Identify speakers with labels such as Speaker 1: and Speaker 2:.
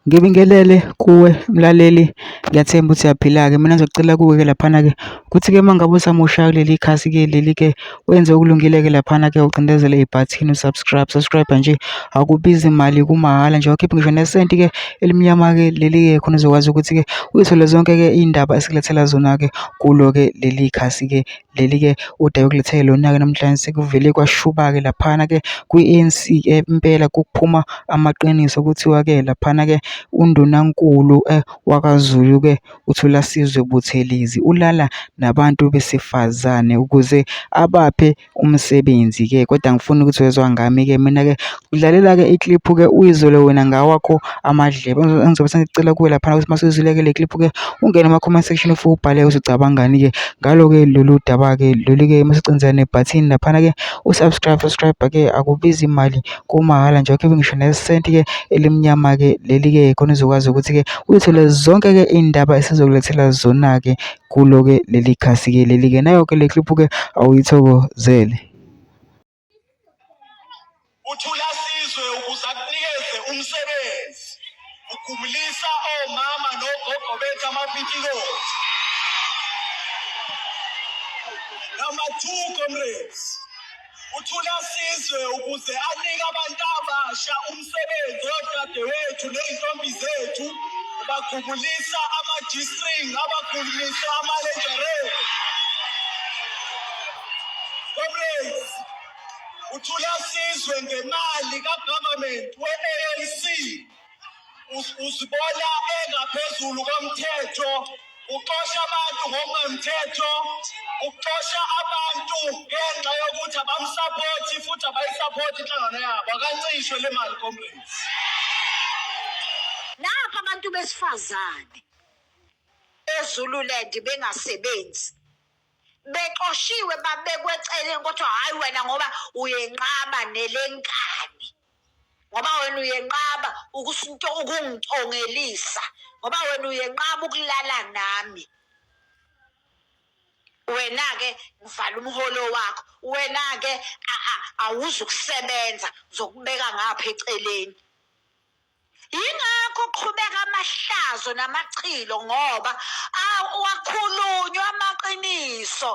Speaker 1: Ngibingelele kuwe mlaleli, ngiyathemba ukuthi uyaphila-ke. Mina ngizocela kuwe-ke laphana-ke ukuthi-ke uma ngabe usamusha kuleli khasi-ke leli-ke, wenze okulungile-ke laphana-ke ucindezele ibhathini u-subscribe. Subscribe nje akubizi mali kumahhala nje, awukhiphi ngisho nesenti-ke elimnyama-ke leli-ke khona uzokwazi ukuthi-ke uy'thole zonke-ke iy'ndaba esikulethela zona-ke kulo-ke leli khasi-ke leli-ke. Udaba engilethele lona-ke namhlanje sekuvele kwashuba-ke laphana-ke kwi-ANC impela kuphuma amaqiniso kuthiwa-ke laphana-ke uNdunankulu wakaZulu-ke uThulasizwe Buthelezi ulala nabantu besifazane ukuze abaphe umsebenzi-ke. Kodwa angifuni ukuthi wezwa ngami-ke mina-ke kudlalela-ke ikliphu-ke uyizwele wena ngawakho amadlebe. Engizobe sengicela kuwe laphana ukuthi mase uyizwile-ke le kliphu-ke ungene kuma-comment section ufike ubhale ukuthi ucabangani-ke ngalo-ke lolu daba-ke lolu-ke mase ucindezela nebhathini laphana-ke u-subscribe, subscribe-ke akubizi imali kumahhala nje awukhiphi ngisho nesenti-ke elimnyama-ke leli-ke khona uzokwazi ukuthi-ke uyithole zonke-ke iy'ndaba esizokulethela zona-ke kulo-ke leli khasi-ke leli-ke. Nayo-ke le kliphu-ke awuyithokozele.
Speaker 2: UThulasizwe ukuze akunikeze umsebenzi ugumulisa omama nogogo bethu amapitikoti. Number 2 comrades, uThulasizwe ukuze anike abantu abasha umsebenzi odadewethu nezintombi zethu bagubulisa ama-G-string abakhulumisa ama-lingerie. Comrades, uThulasizwe ngemali ka-government we-ANC uzibona engaphezulu komthetho, uxosha abantu ngokungemthetho, uxosha abantu ngenxa yokuthi abamsaphothi futhi abayisaphothi inhlangano yabo. Akancishwe le mali comrades.
Speaker 3: Napha abantu besifazane eZululand bengasebenzi bexoshiwe babekwe eceleni kodwa hhayi wena ngoba uyenqaba nelenkani ngoba wena uyenqaba ukungicongelisa ngoba wena uyenqaba ukulala nami wena-ke ngivala umholo wakho wena-ke awuzukusebenza ngizokubeka ngapha eceleni. Yingakho qhubeka amahlazo namachilo ngoba awakhulunywa amaqiniso.